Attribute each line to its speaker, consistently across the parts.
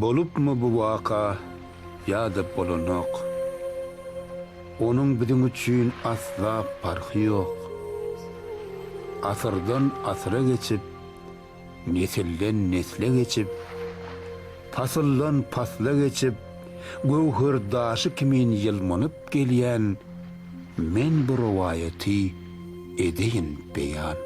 Speaker 1: Bolupmy bu waka ýa-da bolanok. Onuň biziň üçin asla parhy ýok. Asyrdan asyra geçip, nesilden nesle geçip, pasyldan pasla geçip, göwher daşy kimin ýylmanyp gelýän men bu rowaýaty edeýin beýan.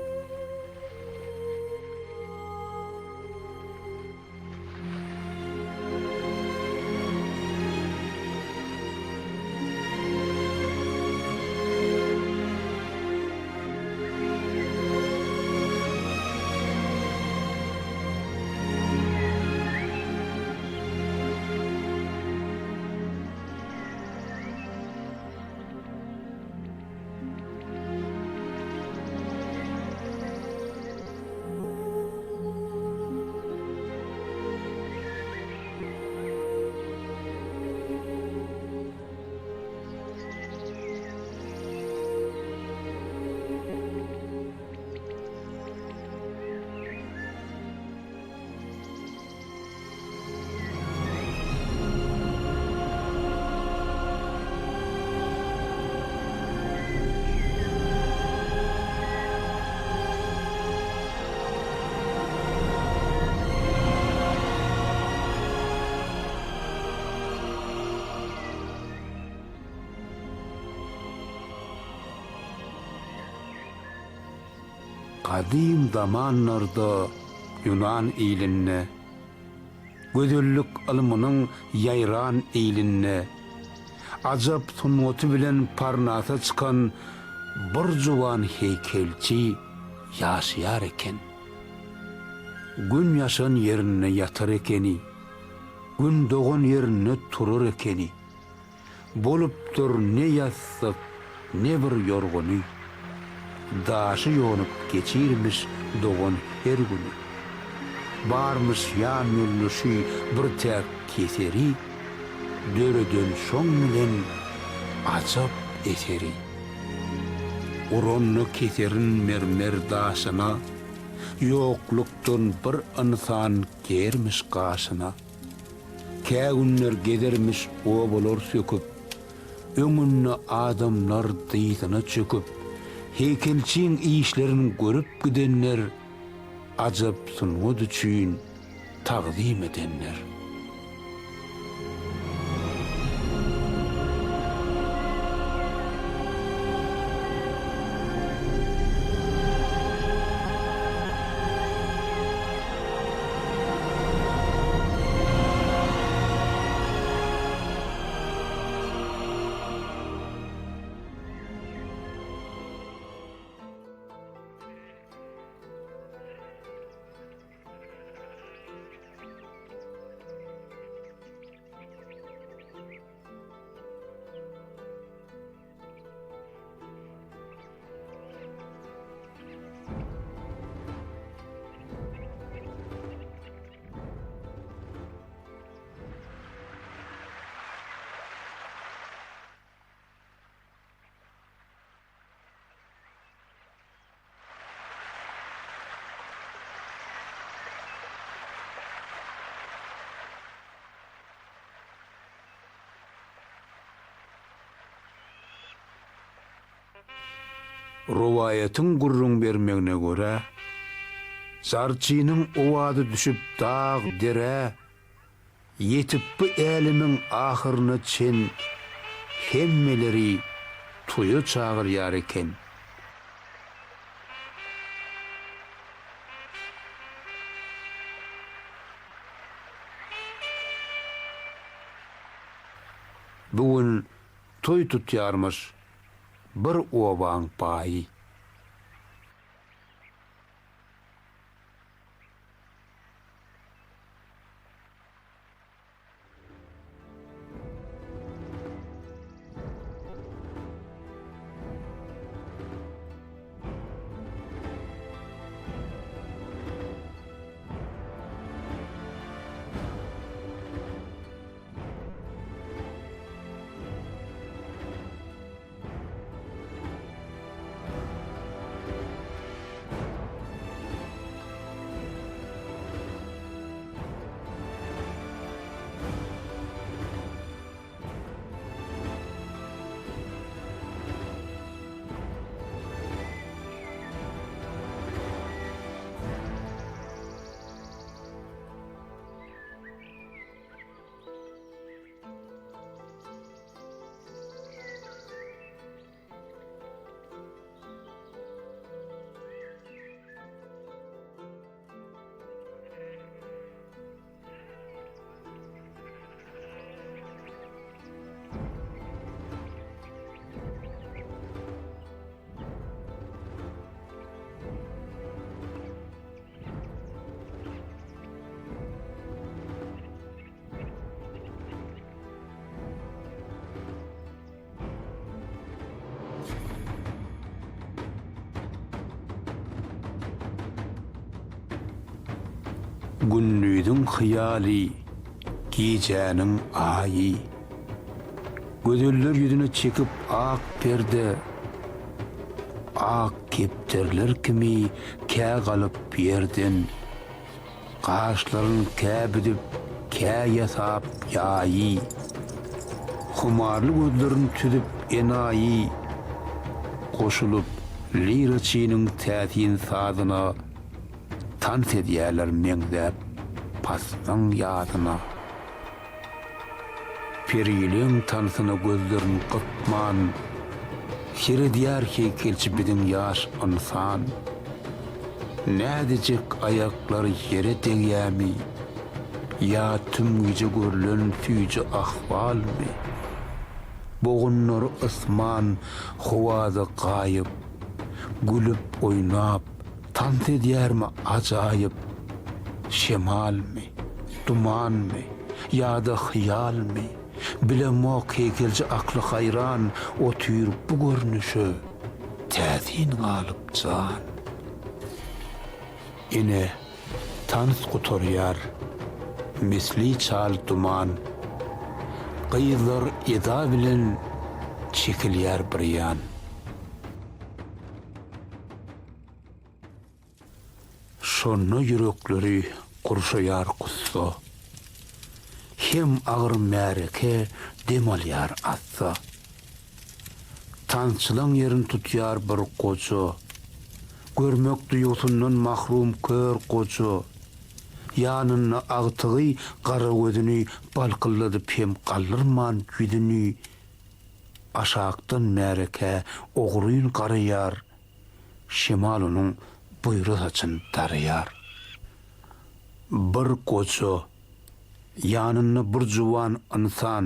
Speaker 1: Gadym zamanlarda Ýunan ilinde, Gözellik ylmynyň ýaýran ilinde, Ajap sungaty bilen Parnasa çykan Bir juwan heýkelçi ýaşaýar eken. Gün ýaşan ýerinde ýatar ekeni, Gün dogan ýerinde turar ekeni. Bolupdyr ne ýassyk, ne bir ýorgany. Daşy ýonup geçirmiş dogan her güni. Barmyş ýan ýoldaşy bir täk keseri, Döreden şoň bilen ajap eseri. Uranda keserin mermer daşyna, Ýoklukdan bir ynsan germiş gaşyna. Kä günler gezermiş obalar söküp, Öňünde adamlar dyzyna çöküp, Heýkelçiň işlerin görüp gidenler, Ajap sungat üçin tagzym edenler. Rowaýatyň gürrüň bermegine görä, jarçynyň owazy düşüp dag, derä, ýetip bu älemiň ahyryna çen hemmeleri toýa çagyrýar eken. Bu gün toý tutýarmyş bir obaň baýy. Gündiziň hyýaly, gijäniň aýy. Gözeller ýüzüne çekip ak perde, Ak kepderiler kimi kä galyp ýerden. Gaşlaryn kä büzüp, kä ýasap ýaýy. Humarly gözlerin süzüp enaýy. Goşulyp liraçynyň täsin sazyna Tans edýärler meňzäp paslyň ýazyna. Perileň tansyna gözlerin gypman, Seredýär heýkelçi biziň ýaş ynsan. Näzijek aýaklary ýere degýämi, Ýa tüm gije görlen süýji ahwalmy? Bogunlary ysman, howada gaýyp, Gülüp oýnap, Tans edýärmi ajaýyp şemalmy, dumanmy ýa-da hyýalmy, bilemok heýkelçi akly haýran otyr bu görnüşe täsin galyp jan. Ine, tans gutarýar, misli çal duman, gyzlar eda bilen çekilýär birýan. Şonda ýürekleri gurşaýar gussa. Hem agyr märeke dem alýar assa. Tansçylaň ýerin tutýar bir goja. Görmek duýgusyndan mahrum kör goja. Ýanynda agtygy gara gözüni balkyldadyp hem galdyrman ýüzüni aşakdan märekä ogryn garaýar. Şemal onuň buýra saçyny daraýar. Bir goja, ýanynda bir juwan ynsan,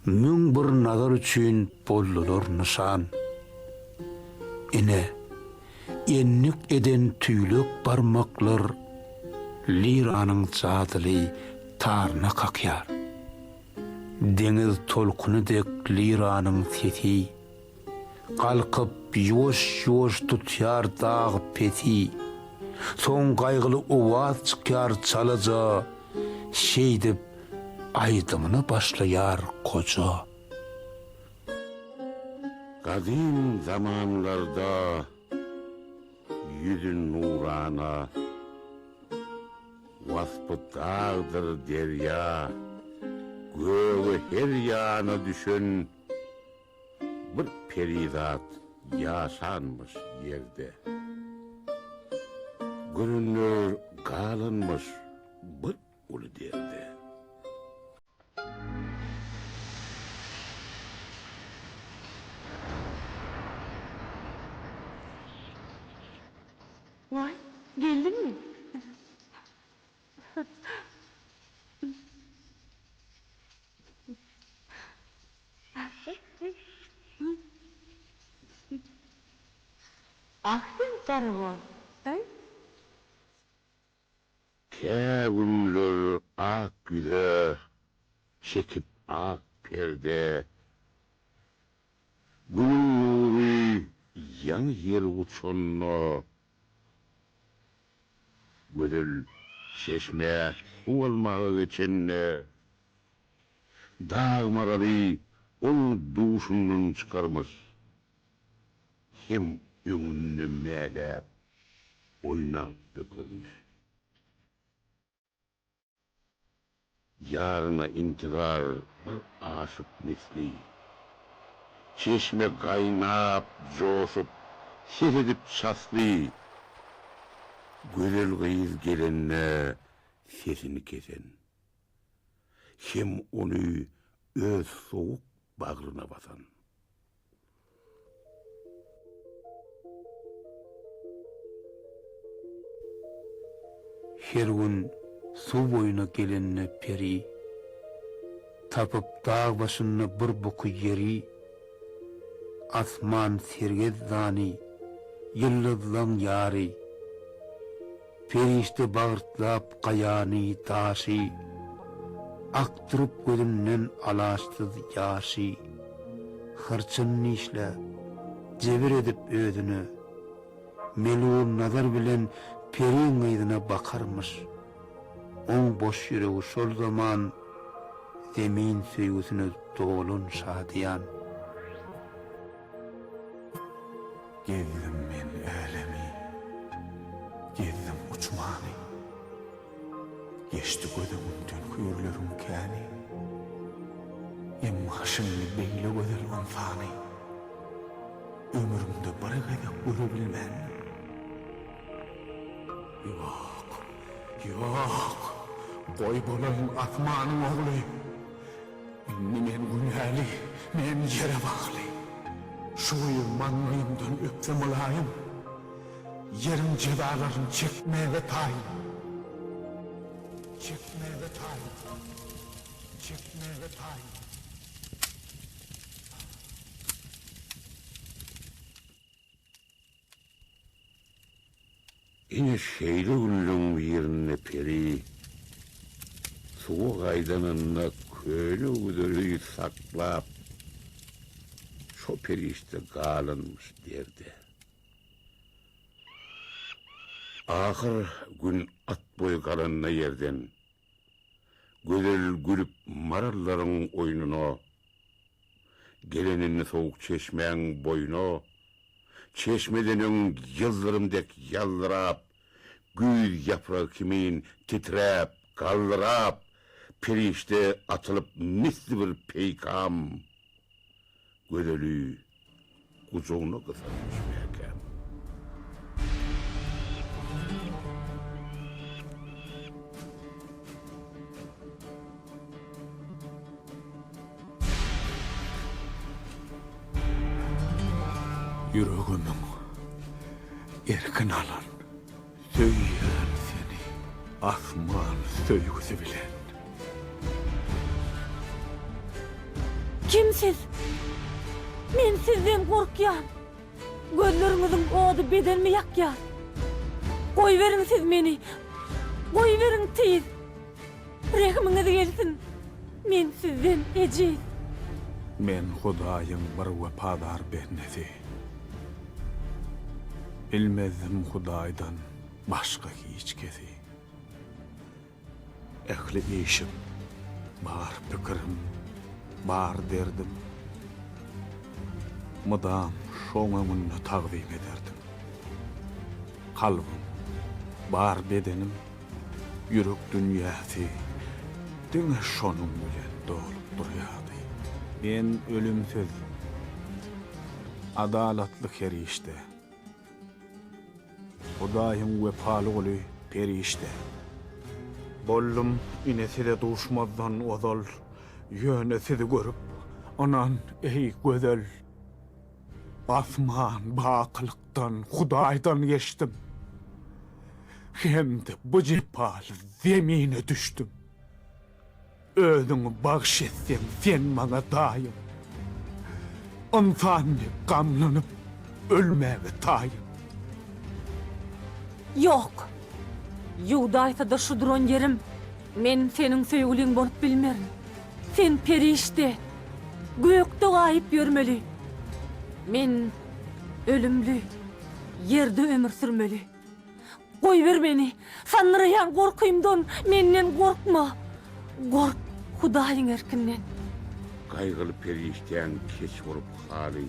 Speaker 1: 1001 nazar üçin boldular nyşan. Ine, endik eden tüýlek barmaklar liranyň jadyly taryna kakýar. Deňiz tolkuny dek liranyň sesi. Galkyp, ýuwaş-ýuwaş tutýar dag pesi. Soň gaýgyly owaz çykýar çalaja, Şeýdip, aýdymyna başlaýar goja.
Speaker 2: Gadym zamanlarda ýüzi nurana, Waspy dagdyr derýa, göge her ýana düşen Bir perizat ýaşanmyş ýerde. Görenler galanmyş bir uly derde.
Speaker 3: Waý, geldiňmi? Ah sen garagol, aý.
Speaker 2: Kä günler ak ýüze çekip ak perde, Günüň nury ýaňy ýer guçanda, Gözel çeşmä suw almaga geçende, Dag maraly ol duşundan çykarmyş, Hem öňünde mäläp, oýnap bökermiş. Ýaryna intizar bir aşyk misli. Çeşme gaýnap, joşup, ses edip çasly. Gözel gyz gelende sesini kesen. Hem ony öz sowuk bagryna basan.
Speaker 1: Her gün suw boýuna gelende peri, Tapyp dag başynda bir buky ýeri, Asman sergezdany, ýyldyzlaň ýary. Perişde bagyrtlap gaýany, daşy, Akdyryp gözünden alaçsyz ýaşy, Hyrçyn dişläp, jebir edip özüne, Melul nazar bilen periň yzyna bakarmyş. Oň boş ýüregi şol zaman Zemin söýgüsine dolan şadyýan.
Speaker 4: Gezdim men älemi, gezdim uçmany. Geçdi göz öňümden hüýrleriň käni. Emma şindi beýle gözel ynsany Ömrümde bir gezek görebilmändim. Ýok, ýok, goý bolaýyn asmanyň ogly. Indi men günäli, men ýere bagly. Şu gyz maňlaýymdan öpse mylaýym, Ýeriň jezalaryn çekmäge taýyn. Çekmäge taýyn. Çekmäge taýyn.
Speaker 2: Ine şeýle günleň birinde peri suwa gaýdanynda köne güzeri saklap, şo perişde galanmyş derde. Ahyr gün at boýy galanda ýerden, Gözel gülüp marallaryň oýnuna, Geleninde sowuk çeşmäň boýuna, Çeşmeden öň ýyldyrym dek ýaldyrap, Güýz ýapragy kimin titräp, galdyrap, Perişde atylyp misli bir peýkam. Gözeli gujagyna gysanmyş mäkäm.
Speaker 4: Ýüregimiň erkin alan. Söýýän seni asman söýgüsi bilen.
Speaker 3: Kim siz? Men sizden gorkýan. Gözleriňiziň ody bedenimi ýakýar. Goýberiň siz meni. Goýberiň tiz. Rehimiňiz gelsin. Men sizden ejiz.
Speaker 4: Men Hudaýyň bir wepadar bendesi. Bilmezdim Hudaýdan başga hiç kesi. Ähli işim, bar pikirim, bar derdim, Mydam şoň öňünde tagzym ederdim. Kalbym, bar bedenim, ýürek dünýäsi diňe şonuň bilen dolup durýardy. Men ölümsiz, adalatly perişde. Hudaýyň wepaly guly perişde. Boldum ine size duşmazdan ozal, ýöne sizi görüp, ynan, eý, gözel! Asman bakylykdan, Hudaýdan geçdim. Hem-de bu jepaly zemine düşdüm. Özüňi bagş etseň sen maňa daýym. Ynsan dek gamlanyp ölmäge taýyn.
Speaker 3: Ýok! Ýuwdaýsa-da şu duran ýerim, men seniň söýgüliň bolup bilmerin. Sen perişde, gökde gaýyp ýörmeli. Men ölümli, ýerde ömür sürmeli. Goýber meni! Sandyraýan gorkymdan menden gorkma! Gork Hudaýyň erkinden!
Speaker 2: Gaýgyly perişdäň keç bolup haly,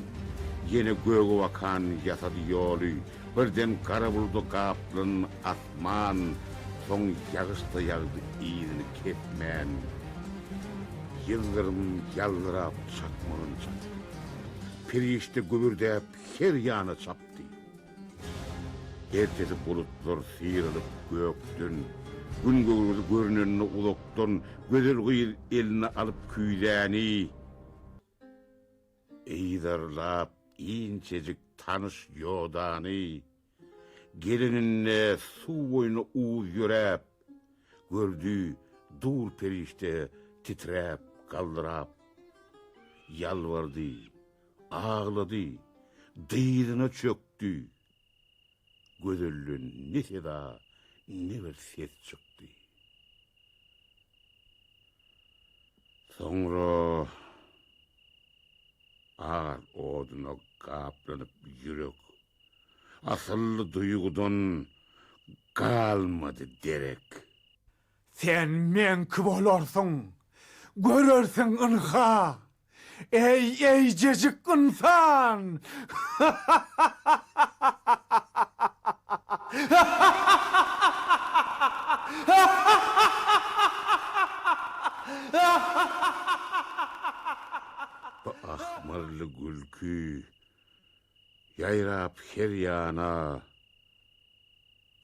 Speaker 2: Ýene göge bakan ýasady ýoly, Birden gara buluda gaplan asman, Soň ýagyş-da ýagdy yzyny kesmän. Ýyldyrym ýaldyrap çakmagyn çakdy. Perişde gübürdäp her ýana çapdy. Ertesi bulutlar syrylyp gökden, Gün göwresi görnende uzakdan, Gözel gyz eline alyp küýzäni, Yzarlap inçejik tanyş ýodany, Geleninde suw boýuna uz ýöräp, Gördi, dur perişde titräp, galdyrap. Ýalbardy, Aglady, dyzyna çökdi. Gözelden ne seda, ne bir ses çykdy. Soňra ar oduna gaplanyp ýürek, asylly duýgudan galmady derek.
Speaker 4: Sen meňki bolarsyň. Görersiň ynha. Eý, eýjejik ynsan!
Speaker 2: Bu ahmyrly gülki ýaýrap her ýana,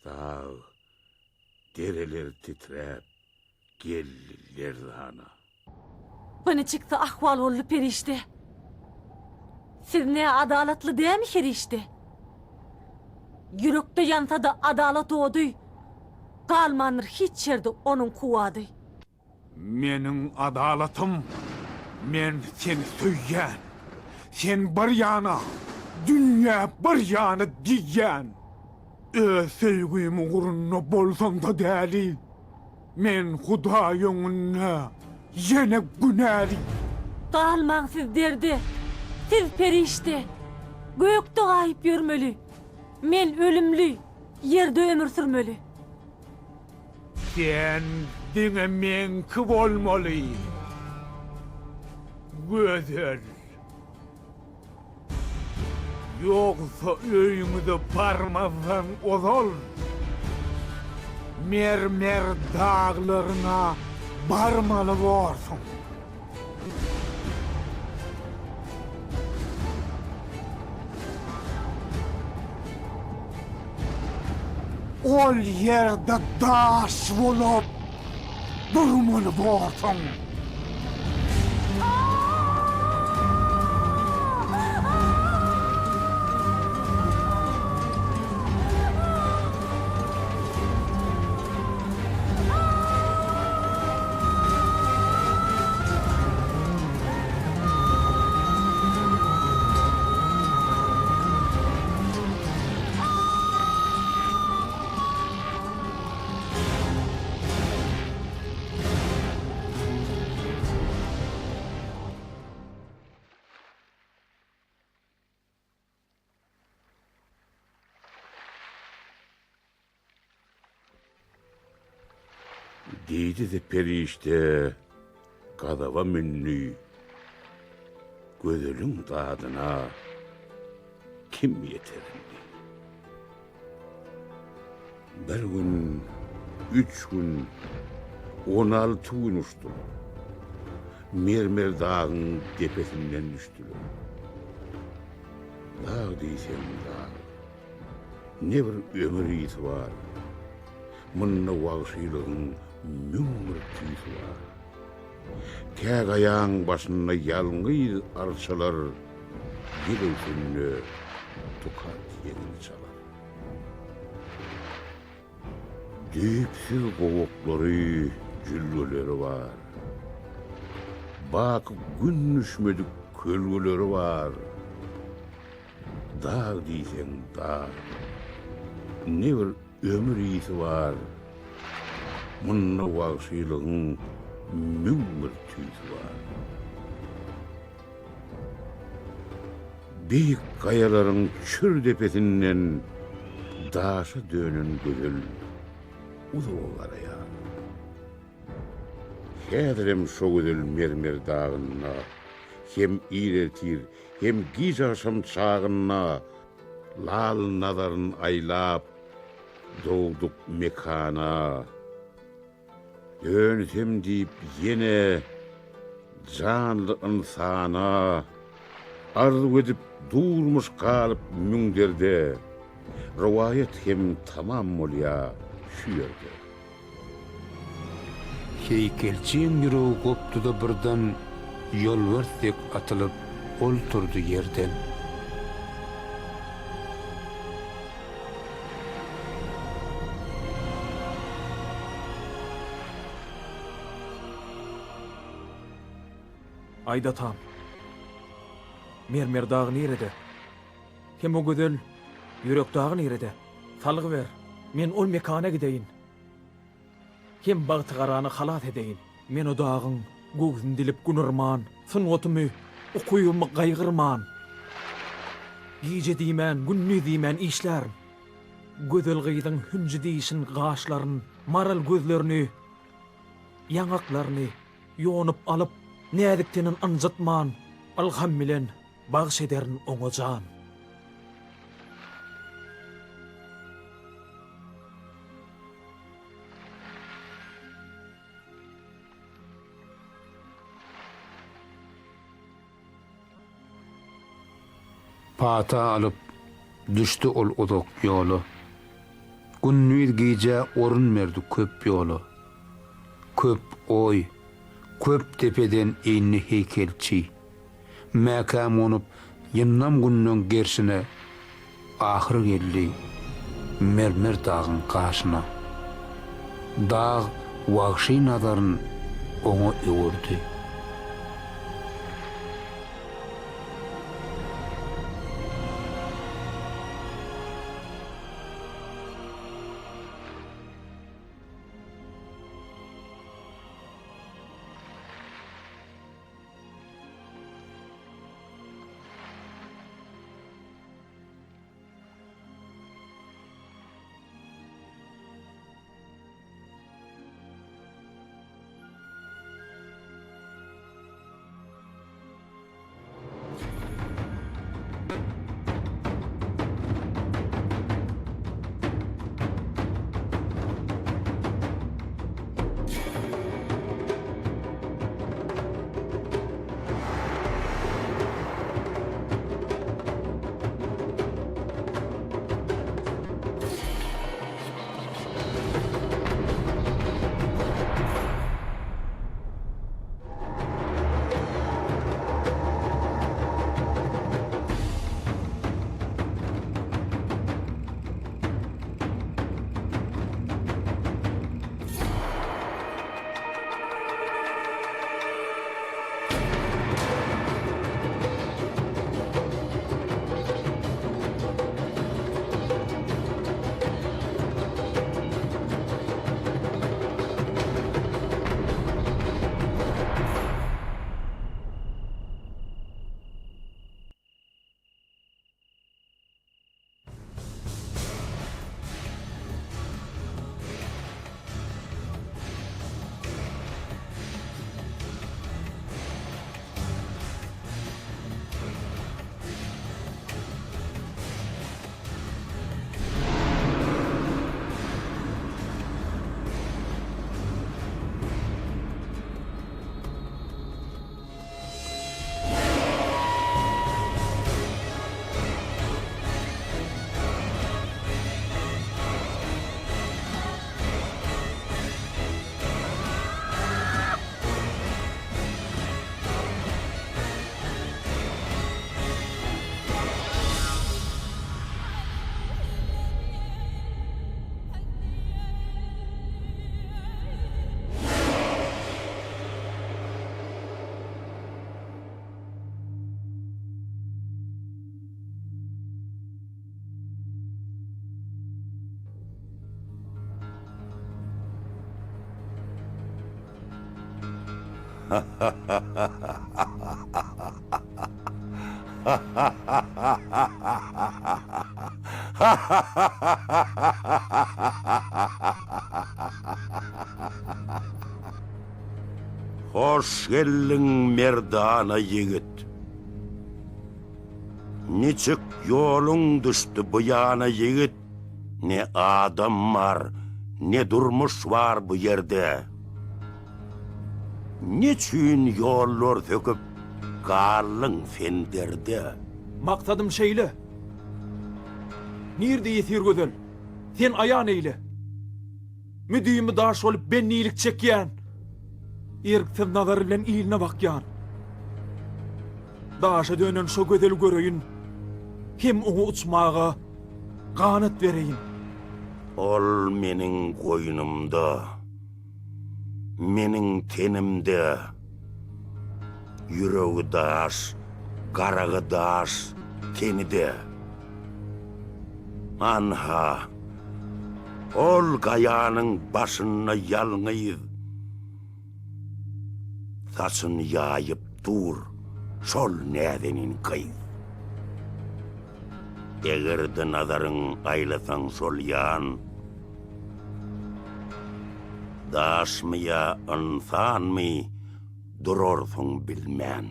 Speaker 2: Dag, dereler titräp geldi lerzana.
Speaker 3: Bu niçiksi ahwal boldy perişde? Siz nä adalatly dämi her işde? Ýürekde ýansa-da adalat ody, Galmandyr hiç ýerde onuň kuwwady.
Speaker 4: Meniň adalatym, men seni söýýän. Sen bir ýana, dünýä bir ýana diýýän. Öz söýgim ugrunda bolsam-da däli, men Hudaý öňünde ýene günäli.
Speaker 3: Galmaň siz derde, siz perişde, Gökde gaýyp ýörmeli. Men ölümli, ýerde ömür sürmeli.
Speaker 4: Sen diňe meňki bolmaly, Gözel. Ýogsa öýüňize barmazdan ozal, mermer daglaryna barmaly borsuň. Ol ýerde daş bolup durmaly borsuň.
Speaker 2: Diýdi-de perişde gazaba mündi, Gözeliň dadyna kim ýeter indi? Bir gün, üç gün, 16 gün uçdular. Mermer dagyň depesinden düşdüler. Dag diýseň dag. Ne bir ömür ysy bar. Munda wagşylygyň 1001 tüýsi bar. Kä gaýaň başynda ýalňyz arçalar Ýel öwsende tukat ýeňini çalar. Düýpsüz gowaklary, jülgeleri bar. Baky gün düşmedik kölgeleri bar. Dag diýseň dag. Ne bir ömür ysy bar. Munda wagşylygyň 1001 tüýsi bar. Beýik gaýalaryň çür depesinden daşa dönen gözel uzaga garaýar. Häzirem şo gözel mermer dagynda hem ir ertir, hem giç agşam çagynda lal nazaryn aýlap, dogduk mekana Dönsem diýip ýene janly ynsana Arzuw edip durmuş galyp müň derde Rowaýat hem tamam bolýa şu ýerde.
Speaker 1: Heýkelçiň ýüregi gopdy-da birden Ýolbars dek atylyp, ol turdy ýerden.
Speaker 5: Aýt atam. Mermer dagy nirede? Hem o gözel ýürek dagy nirede? Salgy ber, men ol mekana gideýin. Hem bagtygarany halas edeýin. Men o dagyň göwsüni dilip gün yrman, Sungatymy, ukybymy gaýgyrman, Gije diýmän, gündiz diýmän işlärin. Gözel gyzyň hünji dişin, gaşlaryn, Maral gözlerini. Ýaňaklaryny ýonup alyp, näzik tenin ynjytman, ylham bilen bagş ederin oňa jan.
Speaker 1: Pata alyp, düşdi ol uzak ýola. Gündiz gijä orun berdi köp ýola. Köp oý, köp depeden indi heýkelçi. Mäkäm gonup, ýyndam günleň gerşine, Ahyr geldi mermer dagyň gaşyna. Dag wagşy nazaryn oňa öwürdi.
Speaker 6: Hoş geldiň merdana ýigit. Niçik ýoluň düşdi bu ýana ýigit? Ne adam bar, ne durmuş bar bu ýerde. Neçüýn ýollar söküp galdyň sen derde?
Speaker 5: Maksadym şeýle. Nirde ýesir gözel, sen aýan eýle. Müdimi daş bolup bendilik çekýän, Erksiz nazar bilen iline bakýan. Daşa dönen şo gözeli göreýin, Hem oňa uçmaga ganat bereýin.
Speaker 6: Ol meniň goýnumda, meniň tenimde, Ýüregi daş, garagy daş, teni-de. Anha, ol gaýanyň başynda ýalňyz saçyny ýaýyp dur şol näzenin gyz. Eger-de nazaryň aýlasaň şol ýan. Daşmy ýa ynsanmy durarsyň bilmän.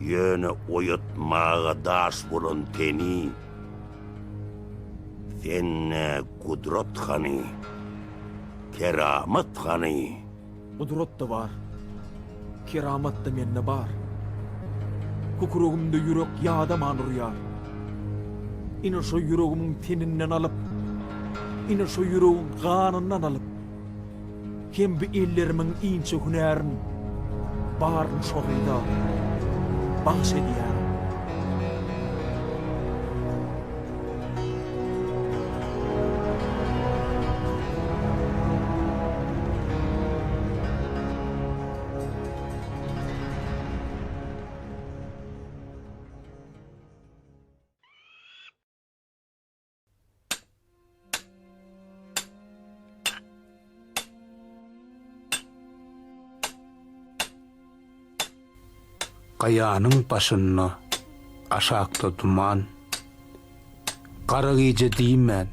Speaker 6: Ýöne oýatmaga daş bolan teni, Sende gudrat hany, keramat hany?
Speaker 5: Gudrat-da bar, keramat-da mende bar. Kükregimde ýürek ýadaman urýar. Ine şo ýüregimiň teninden alyp, ine şo ýüregiň ganyndan alyp, hem bu ellerimiň inçe hünärin baryny şo gyza bagyş edýärin.
Speaker 1: Gaýanyň başynda, aşakda duman. Gara gije diýmän,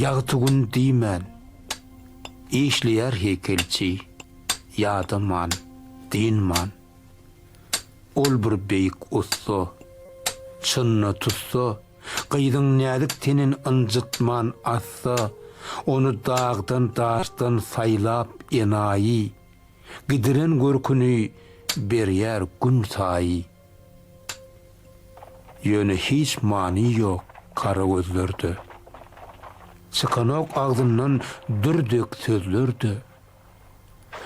Speaker 1: ýagty gün diýmän, Işleýär heýkelçi, ýadaman, dynman. Ol bir beýik ussa, çynna tutsa, Gyzyň näzik tenin ynjytman assa, Ony dagdan-daşdan saýlap enaýy, Gidiren görküni berýär gün saýy. Ýöne hiç many ýok gara gözlerde. Çykanok agzyndan dür dek sözler-de.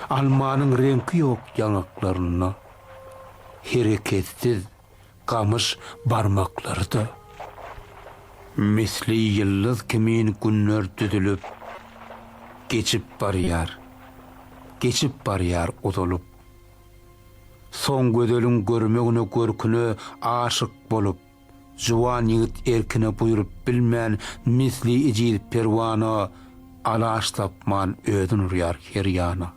Speaker 1: Almanyň reňki ýok ýaňaklarynda. Hereketsiz gamyş barmaklary-da. Misli ýyldyz kimin günler düzülip, Geçip barýar, geçip barýar uzalyp. Soň gözeliň görmegine görküne aşyk bolup, Juwan ýigit erkine buýrup bilmän misli ejiz perwana Alaç tapman özün urýar her ýana.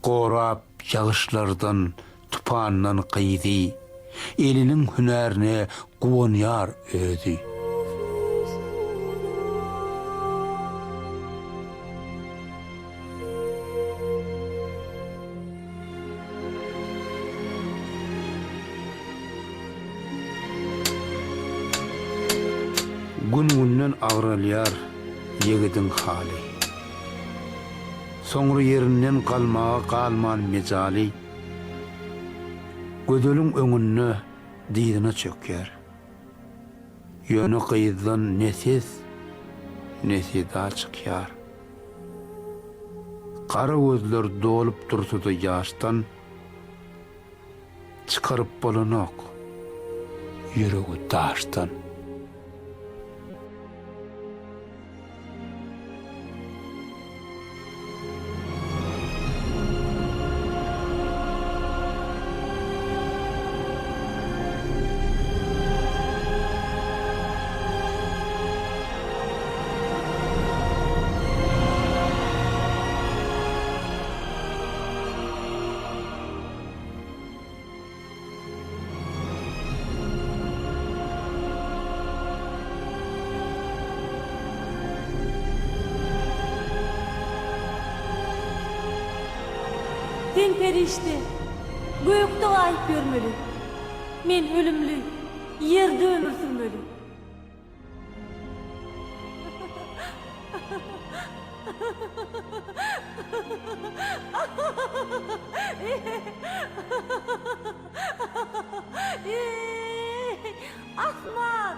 Speaker 1: Gorap ýagyşlardan, tupandan gyzy, Eliniň hünärine guwanýar özi. Gün-günden agralýar ýigidiň haly. Soňra ýerinden galmaga galman mejaly, Gözeliň öňünde dyzyna çökýär. Ýöne gyzdan ne ses, ne seda çykýar. Gara gözler dolup dursa-da ýaşdan, Çykaryp bolanok ýüregi daşdan.
Speaker 3: Sen perişde, gökde gaýyp ýörmeli. Men ölümli, ýerde ömür sürmeli. Asman!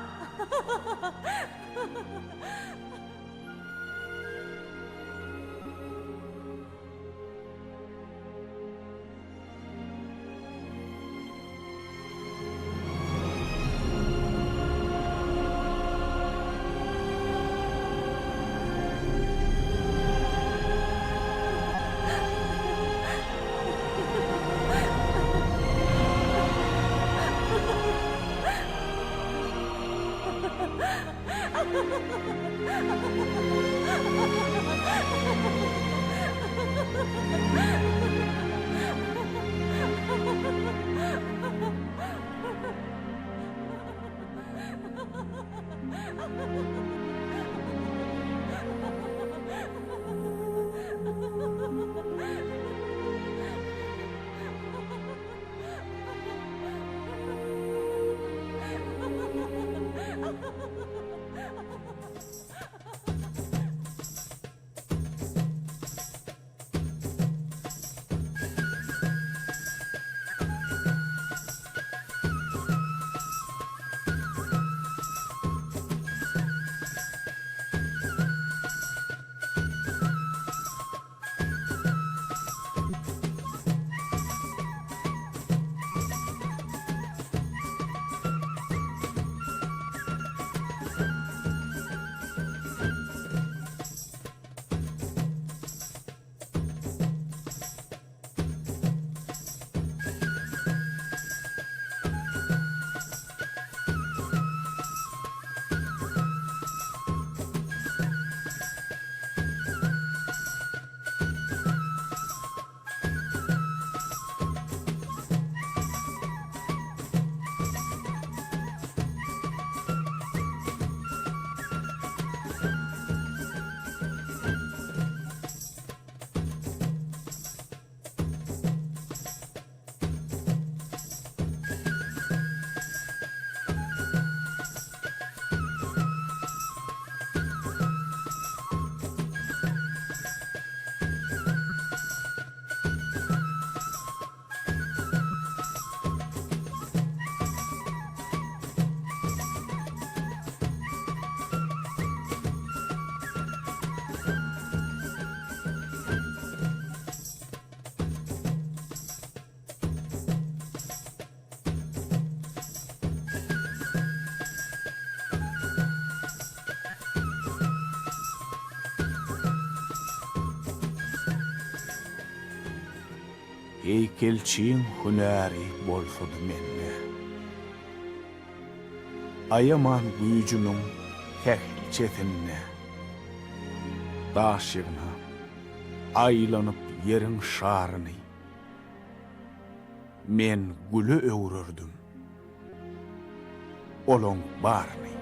Speaker 4: Heýkelçiň hünäri bolsady mende. Aýaman güýjümiň sähelçesinde. Daş ýygnap, aýlanyp ýeriň şaryny. Men güle öwrerdim olaň baryny.